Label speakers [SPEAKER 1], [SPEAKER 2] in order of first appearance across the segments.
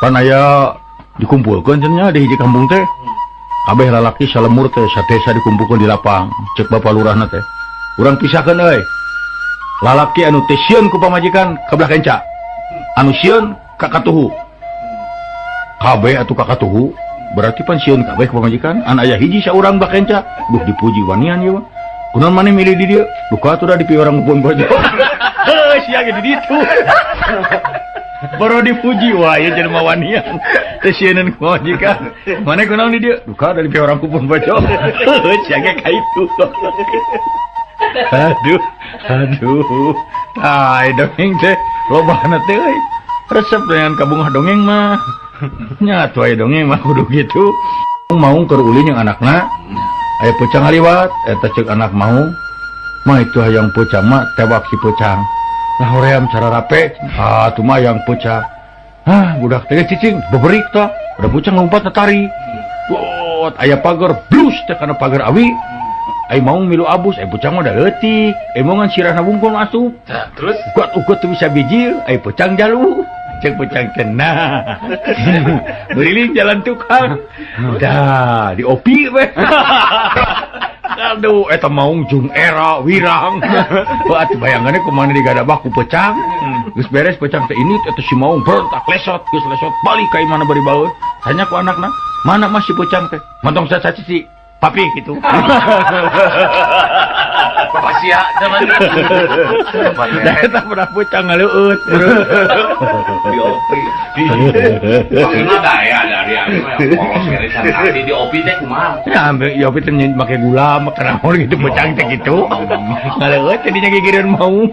[SPEAKER 1] Pan aya dikumpulkeun cenah di hiji kampung teh. Kabeh lalaki salemur teh sadesa dikumpulkeun di lapang. Cek bapak lurahna teh. Urang pisahkeun euy. Lalaki anu teu sieun ku pamajikan ka belah kenca. Anu sieun ka katuhu. Kabeh atuh ka katuhu. Berarti pan sieun kabeh ku pamajikan. An aya hiji saurang belah kenca. Duh dipuji wanian ieu mah. Kunaon maneh milih di dieu? Duka atuh da di piwarang pun bojo. Heuh sia ge di ditu. Baru dipuji wah ieu jelema wanian. Teu sieuneun ku pamajikan. Maneh kunaon di dieu? Duka da di piwarang pun bojo. Heuh sia ge ka itu. Aduh, aduh. Tah dongeng teh lobana teh euy. Resep dengan kabungah dongeng mah. Nya atuh aya dongeng mah kudu kitu. Maung keur ulin jeung anakna. Aya peucang ngaliwat, eta ceuk anak maung. Mah itu hayang peucang mah tewak si peucang. Lah hoream cara rape, ah atuh mah hayang peucang. Hah, budak teh cicing beberik tah. Ada peucang lompat tari. Got, aya pagar blus teh kana pagar awi. Ai maung milu abus, ai peucang mah da leutik. Ai maung sirahna wungkul asup.
[SPEAKER 2] Tah, terus
[SPEAKER 1] Ugot ugot teu bisa bijil, ai peucang jalu. Cek peucang teh nah. Beriling jalan tukang. Dah, diopi we. Aduh, eta maung jung era wirang. Wah, atuh bayangannya kumaha digadabah ku peucang. Geus beres peucang teh ini eta si maung berontak lesot, geus lesot balik ka imahna bari baeud. Tanya ku anakna, mana mah si peucang teh? Montong sacaci papi gitu.
[SPEAKER 2] Bapak sia zaman.
[SPEAKER 1] Da eta pernah peucang ngaleueut.
[SPEAKER 2] Di opi. Maksudna daya dari anu yang polos kere can di opi teh kumaha?
[SPEAKER 1] Ya, ambil ya opi teh make gula, make naon gitu peucang teh gitu. Ngaleueut jadinya gigireun maung.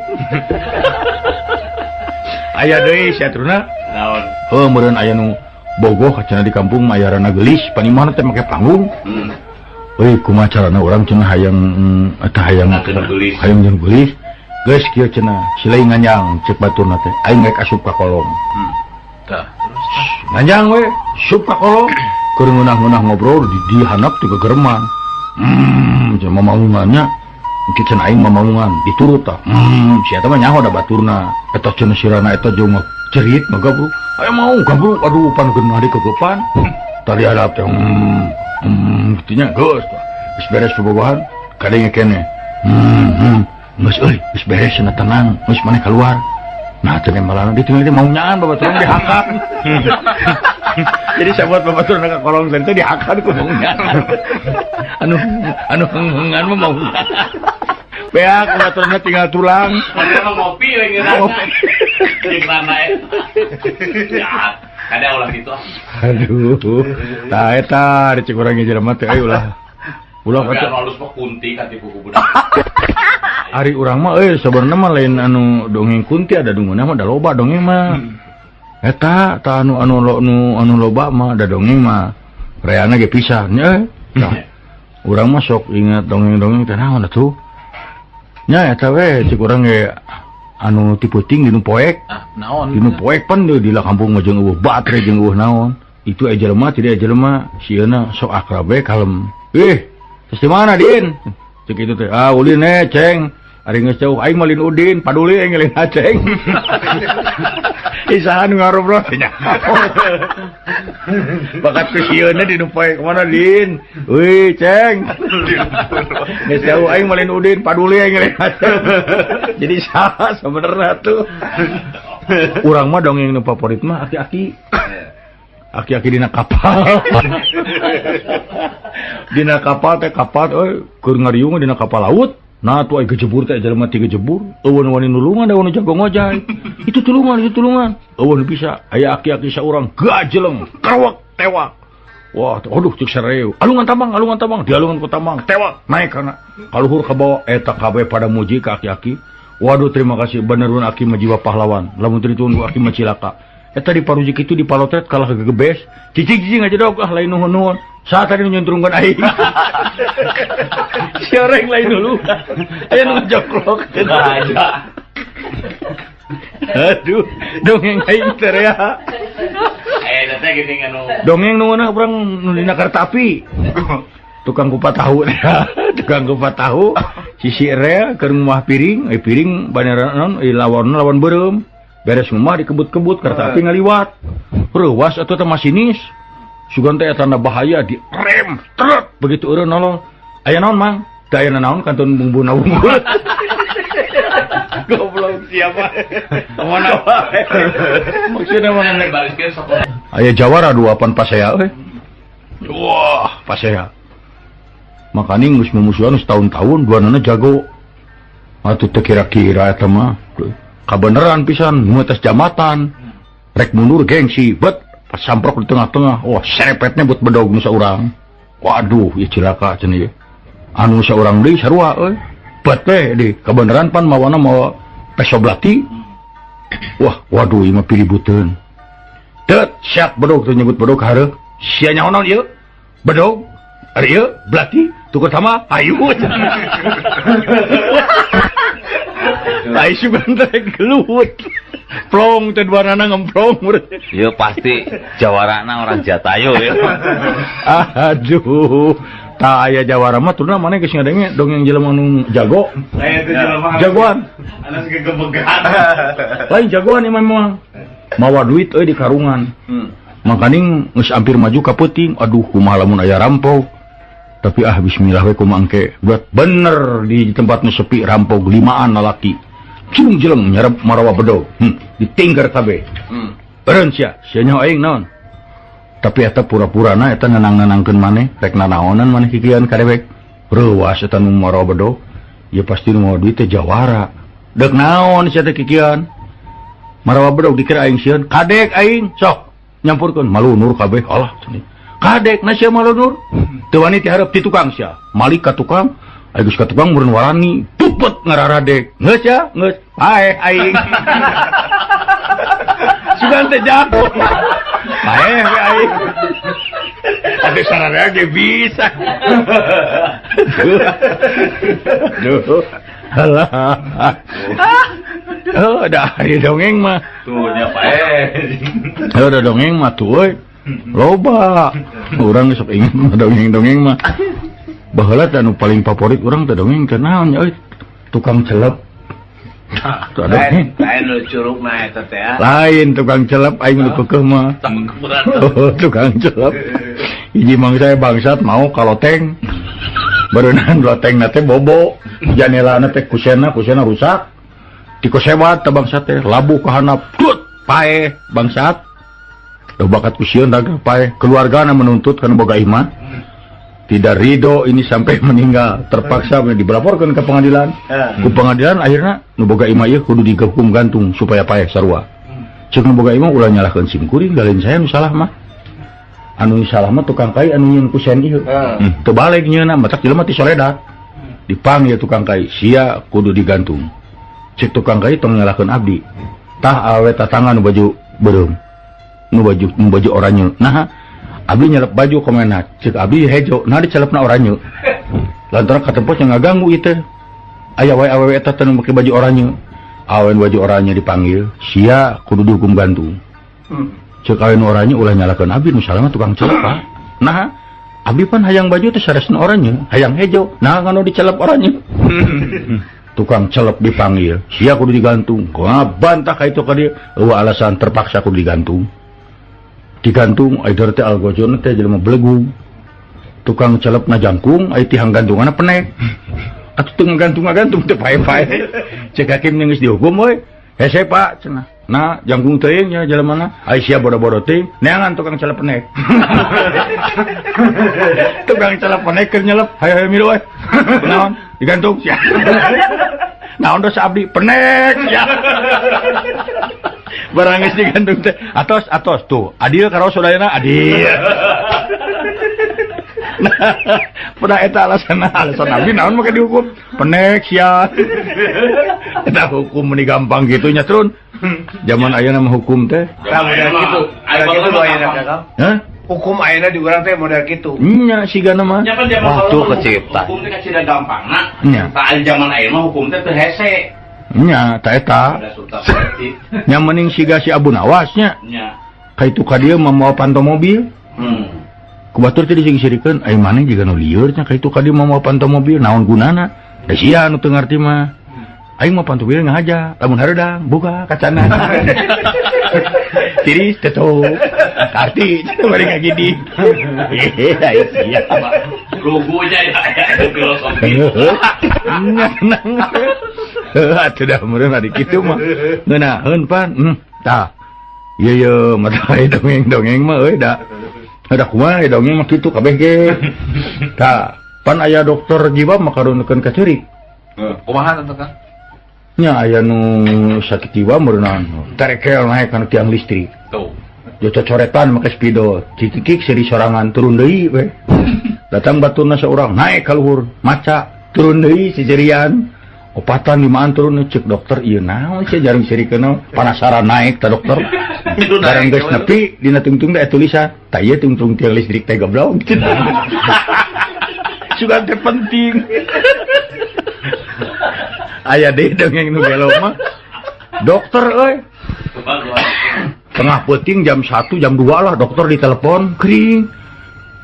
[SPEAKER 1] Aya deui si aturna.
[SPEAKER 2] Naon?
[SPEAKER 1] Heuh meureun aya nu bogoh cenah di kampung mah aya rana geulis, panimahna teh make panggung. Euy kumaha carana urang cenah hayang eta hayang
[SPEAKER 2] geulis.
[SPEAKER 1] Hayang jeung geulis. Geus kieu cenah, silai nganjang cek baturna teh. Aing rek asup ka kolong.
[SPEAKER 2] Tah, terus
[SPEAKER 1] nganjang we, asup ka kolong. Keur ngeunah-ngeunah ngobrol di handap teh gegereman. Cenah mamaungannya. Engke cenah aing mamaungan, diturut tah. Si eta mah nyaho da baturna. Eta cenah sirana eta jeung cerit mah gabruk. Aya mau gabruk, aduh pan geunah dikegepan. Tadi hadap teh kitu nya geus. Geus beres bobogohan, kadenge keneh. Geus euy, geus beres cenah tenang, geus maneh keluar. Nah, teh malah ditinggal teh mau nyaan babaturan dihakan. Jadi sabuat babaturan ka kolong teh dihakan ku mau nyaan. Anu anu henghengan mah mau nyaan. Beak babaturanna tinggal tulang.
[SPEAKER 2] Padahal ngopi we ngeunah. Jeung rana eta. Ya, kada ulah gitu ah.
[SPEAKER 1] Aduh. Tah eta dicek urang ge jelema teh euy ulah. Ulah
[SPEAKER 2] Tapi
[SPEAKER 1] kata
[SPEAKER 2] anu halus mah kunti katipu ku budak.
[SPEAKER 1] Ari urang mah euy sabenerna mah lain anu dongeng kunti ada dungeuna mah da loba dongeng mah. Eta tah anu anu anu anu loba mah da dongeng mah reana ge pisah nya euy. Tah urang mah sok ingat dongeng-dongeng teh naon atuh. Nya eta we cek urang ge anu ti peuting dinu poek.
[SPEAKER 2] Ah, naon?
[SPEAKER 1] Dinu poek pan deui di kampung mah jeung eueuh batre jeung eueuh naon. Itu aya jelema tidak aya jelema sieuna sok akrab we kalem. Ih, terus di mana Din? Cek itu teh, ah ulin eh ceng. Ari geus jauh aing mah lin Udin, paduli aing lin Aceng. Isahan ngarobrol nya. Bakat ke sieuna di nu poek mana Din? Wih, ceng. Geus jauh aing mah lin Udin, paduli aing lin Aceng. Jadi salah sebenarnya tuh. Urang mah dongeng nu favorit mah aki-aki. Aki-aki dina kapal. Dina kapal teh kapal euy keur ngariung dina kapal laut. Nah tuh ai gejebur teh jelema ti gejebur, eueun wani nulungan da wani jago ngojay. Itu tulungan, itu tulungan. Eueun bisa aya aki-aki saurang gajeleng, kerewek tewak. Wah, aduh cek sareu. Alungan tambang, alungan tambang, dialungan ku tambang, tewak naik kana. Kaluhur ka bawah eta kabeh pada muji ka aki-aki. Waduh terima kasih benerun aki mah jiwa pahlawan. Lamun teu ditunggu aki mah cilaka. Eta di paruji kitu di palotret kalah gegebes. Cicing-cicing aja dok ah lain nuhun-nuhun. Saat tadi nyuntrungkeun aing. Si orang lain dulu. Aya nu ngajoklok.
[SPEAKER 2] Aja.
[SPEAKER 1] Aduh, dongeng aing teh ya.
[SPEAKER 2] Eh, teh geuning anu.
[SPEAKER 1] Dongeng nu ngeunah urang nu dina kereta api. Tukang kupat tahu teh. Tukang kupat tahu sisi rel keur ngumah piring, piring banera naon lawan lawan beureum. Beres ngumah dikebut-kebut kereta api ngaliwat. Reuwas atuh teh masinis. Sugan teh tanda bahaya di rem truk begitu eureun nolol. Aya naon Mang? Teu aya naon kantun bumbuna unggul. Goblok siapa? Mana wae. Maksudna mana nek
[SPEAKER 2] Baliskeun sok.
[SPEAKER 1] Aya jawara dua pan pasea euy. Wah, pasea. Makaning geus mumusuhan setahun-tahun duanana jago. Atuh teu kira-kira eta mah. Kabeneran pisan nu atas jambatan. Rek mundur gengsi, bet pas samprok di tengah-tengah. Wah, serepetnya buat bedog nu saurang. Waduh, ieu cilaka cenah ieu. Anu saurang deui sarua euy. Bet teh di kabeneran pan mawana mawa peso belati. Wah, waduh ieu mah piributeun. Tet, siap bedog teh nyebut bedog hareuh. Sia nyaho naon ieu? Bedog. Ari ieu belati tukur sama ayu. Ai sugan teh gelut. Plong teh duanana ngemplong.
[SPEAKER 2] Ieu pasti jawarana orang Jatayu ya.
[SPEAKER 1] Aduh. Tah aya jawara mah turna maneh geus ngadenge dongeng jelema nu jago.
[SPEAKER 3] Aya teh jelema.
[SPEAKER 1] Jagoan.
[SPEAKER 3] Anas gegebegan.
[SPEAKER 1] Lain jagoan ieu mah. Mawa duit euy di karungan. Makaning geus hampir maju ka peuting, aduh kumaha lamun aya rampok. Tapi ah bismillah we kumaha engke. Buat bener di tempat nu sepi rampok limaan lalaki. Cilung jeleng nyarep marawa bedog. Ditinggar kabeh. Eureun sia, sia nyaho aing naon. Tapi eta pura-purana eta nenang-nenangkeun maneh, rek nanaonan maneh kikian ka dewek. Reuwas eta nu marawa bedog. Ya pasti nu mawa duit teh jawara. Deuk naon sia teh kikian? Marawa bedog dikira aing sieun, kadek aing sok nyampurkeun malunur kabeh. Alah cenah. Kadek na sia malunur. Teu wani ti hareup ti tukang sia. Malik ka tukang, aya geus ka tukang meureun warani, pupet ngararadek. Geus sia, geus. Paeh aing. Sugan teh jago. Paeh we aing. Atuh sararea ge bisa. Duh. Alah. Oh, dah ieu dongeng mah.
[SPEAKER 2] Tuh nya paeh.
[SPEAKER 1] Oh, da dongeng mah tuh euy. Loba. Urang sok inget mah dongeng-dongeng mah. Baheula teh anu paling favorit urang teh dongeng teh naon nya euy? Tukang celep. Tuh ada
[SPEAKER 2] Lain, lain nu curugna eta teh.
[SPEAKER 1] Lain tukang celep aing nu keukeuh mah. Oh, tukang celep. Hiji mangsa bangsat mau ka loteng. Berenang lotengna teh bobo, janelana teh kusena, kusena rusak. Dikosewat teh bangsat teh, labuh ka handap, tut, paeh bangsat. Duh bakat kusieun dagang paeh. Keluargana menuntut kana boga imah. Tidak ridho ini sampai meninggal, terpaksa dilaporkan ke pengadilan. Ku pengadilan akhirnya nu boga imah ieu kudu dihukum gantung supaya paeh sarua. Ceuk nu boga imah ulah nyalahkeun sim kuring, lain saya nu salah mah. Anu salah mah tukang kai anu nyieun kusen ieu. Teu balik nyieunna, matak jelema ti soledat. Dipanggil tukang kai, sia kudu digantung. Ceuk tukang kai tong nyalahkeun abdi. Tah awe tatangan nu baju beureum. Nu baju oranye. Nah, abdi nyelep baju komena, ceuk abdi hejo, nah dicelepna oranye. Lantaran katempos yang ngaganggu ieu teh. Aya wae awewe eta teh nu make baju oranye. Awen baju oranye dipanggil, sia kudu dihukum gantung. Ceuk awen oranye ulah nyalakeun abdi nu salah mah tukang celep, Pak. Nah, abdi pan hayang baju teh saresna oranye, hayang hejo, nah nganu dicelep oranye. Tukang celep dipanggil, sia kudu digantung. Kumaha bantah ka itu ka dieu, eueuh alasan terpaksa kudu digantung. Digantung ai teh algojona teh jelema belegug. Tukang celepna jangkung ai tihang gantunganna penek. Atuh teu ngagantung-ngagantung teh pae-pae. Cek hakim geus dihukum we. Hese Pak cenah. Nah, jangkung teuing nya jelemana. Ai sia bodo-bodo teuing, neangan tukang celep penek. Tukang celep penek keur nyelep, hayo-hayo milu we. Naon? Digantung sia. Naon dosa abdi penek sia. Barang geus digantung teh. Atos atos tuh, adil karo sadayana adil. Nah, pada eta alasan abdi naon make dihukum? Penek sia. Eta hukum meni gampang kitu nya turun. Zaman ayeuna mah hukum teh.
[SPEAKER 3] Tah model kitu. Model kitu ayeuna Kang.
[SPEAKER 1] Hah?
[SPEAKER 3] Hukum ayeuna di urang teh model kitu.
[SPEAKER 1] Nya sigana mah.
[SPEAKER 2] Nya kan zaman
[SPEAKER 1] Waktu
[SPEAKER 2] kecipta. Hukum teh kacida gampangna.
[SPEAKER 1] Nya.
[SPEAKER 2] Tah zaman ayeuna mah hukum teh teu hese.
[SPEAKER 1] Nya, ta eta. Nya mending siga si Abu Nawas nya.
[SPEAKER 2] Nya.
[SPEAKER 1] Ka itu ka dieu mah mawa panto mobil. Ku batur teh dising-sirikeun, ai maneh jiga nu lieur nya ka itu ka dieu mah mawa panto mobil, naon gunana? Da sia nu teu ngarti mah. Aing mah pantu bieu ngahaja, lamun hareudang buka kacana. Tiris teto. Karti bari ngagidi. Hehehe, sia.
[SPEAKER 2] Lugunya ya filosofi.
[SPEAKER 1] Nang. Heuh, atuh da meureun ari kitu mah. Ngeunaheun pan. Tah. Ieu ye mata dongeng-dongeng mah euy da. Da kumaha dongeng mah kitu kabeh ge. Tah, pan aya dokter jiwa mah karunukeun ka ceurik.
[SPEAKER 2] Kumaha teh Kang?
[SPEAKER 1] Nya aya nu sakit jiwa meureunana. Terekel naek kana tiang listrik.
[SPEAKER 2] Tuh.
[SPEAKER 1] Cocoretan make spidol, cikikik seri sorangan turun deui we. Datang baturna saurang naek ka luhur, maca turun deui sisirian. Opatan limaan turun cek dokter ieu naon sia jarang sirikeun panasaran naek ta dokter. Barang geus nepi dina tungtung teh tulisan, tah ieu tungtung tiang listrik teh goblok. Sugan teh penting. Aya deui dongeng nu gelo mah. Dokter euy. Tengah peuting jam 1 jam 2 lah dokter ditelepon kering.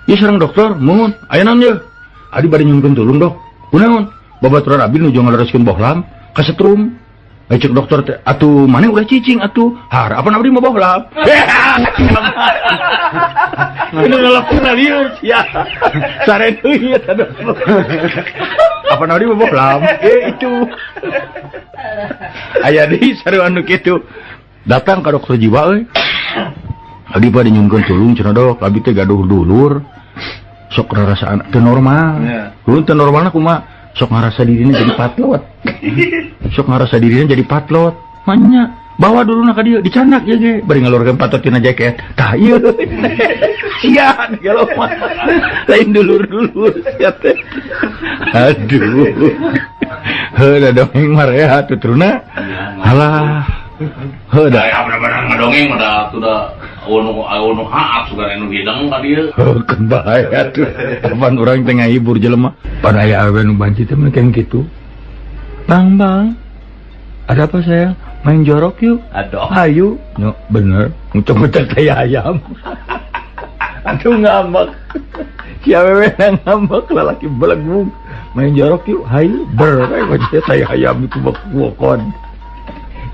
[SPEAKER 1] Ieu sareng dokter mun aya naon ye? Adi bade nyungkeun tulung dok. Kunaon? Babaturan abdi nuju ngalereskeun bohlam kasetrum. Cek dokter teh atuh maneh ulah cicing atuh. Harapan abdi mah bohlam. Ini ngelapuna lieur sia. Sare deui eta dokter. Apa abdi mah bohlam? Itu. Aya deui sarua anu kitu. Datang ka dokter jiwa euy. Abdi bade nyungkeun tulung cenah dok, abdi teh gaduh dulur. Sok rarasaan teu normal. Ulun teu normalna kumaha? Sok ngarasa dirina jadi patlot. Sok ngarasa dirina jadi patlot. Manya bawa dulurna ka dieu dicandak ieu ge bari ngalorkeun patot tina jaket. Tah ieu. Sia gelo mah. Lain dulur-dulur sia teh. Aduh. Heuh da dongeng mah rehat tuturna. Halah. Heuh da.
[SPEAKER 2] Aya bener-bener ngadongeng mah da atuh da anu haat sugan anu hidang ka dieu.
[SPEAKER 1] Heuh keun bae atuh. Kapan urang teh ngahibur jelema. Pan aya awewe nu banci teh mah kitu. Bang, bang. Ada apa sayang? Main jorok yuk.
[SPEAKER 2] Aduh.
[SPEAKER 1] Ayo. No, bener. Ngucek-ngucek tai ayam. Aduh ngambek. Si awewe ngambek lalaki belegung. Main jorok yuk. Hayu. Ber. Ngucek tai ayam itu bokon.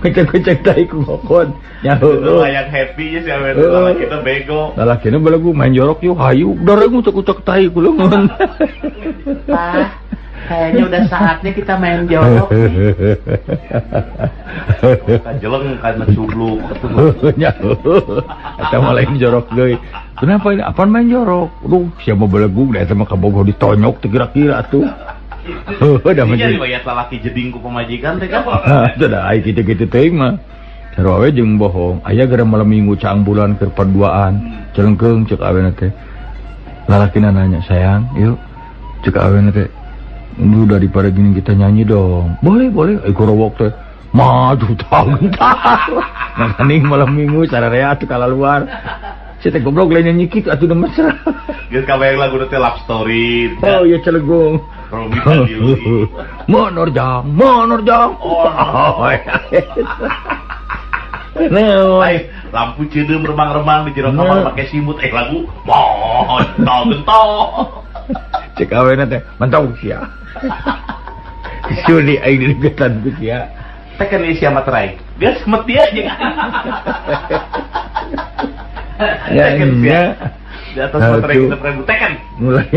[SPEAKER 1] Kucek-kucek tai ku bokon. Ya heueuh.
[SPEAKER 3] Yang happy nya si awewe lalaki teh bego.
[SPEAKER 1] Lalakina belegung main jorok yuk. Hayu. Dor ngucek-ngucek tai ku leungeun.
[SPEAKER 4] Pak, kayaknya udah saatnya kita main jorok nih.
[SPEAKER 3] Kajeleng karena cubluk.
[SPEAKER 1] Nya heueuh. Eta mah lain jorok deui. Kenapa ini? Apaan main jorok? Duh, siapa belegung da eta mah kabogoh ditonyok teh kira-kira atuh. Heuh, da mah
[SPEAKER 3] jadi riwayat lalaki jeding ku pamajikan teh kan.
[SPEAKER 1] Teu da ai kitu-kitu teuing mah. Sarua we jeung bohong. Aya gara malam minggu caang bulan keur paduaan. Celengkeung ceuk awena teh. Lalakina nanya, "Sayang, yuk." Ceuk awena teh, "Lu daripada gini kita nyanyi dong." Boleh, boleh. Ai korowok teh. Maju tah. Makaning malam minggu sararea atuh kalaluar. Si teh goblok lain nyanyi kitu atuh da mesra.
[SPEAKER 3] Geus kabayang lagu teh love story.
[SPEAKER 1] Oh iya celegung. Menerjang, menerjang. Oh. Nah,
[SPEAKER 3] lampu ceudeum remang-remang di jero kamar pakai simut lagu montol gentol.
[SPEAKER 1] Cek awena teh mantau sia. Suli aing digetan ku sia.
[SPEAKER 3] Teh kan sia materai. Dia semet dia aja.
[SPEAKER 1] Ya,
[SPEAKER 3] di atas materai kita prebu tekan.
[SPEAKER 1] Mulai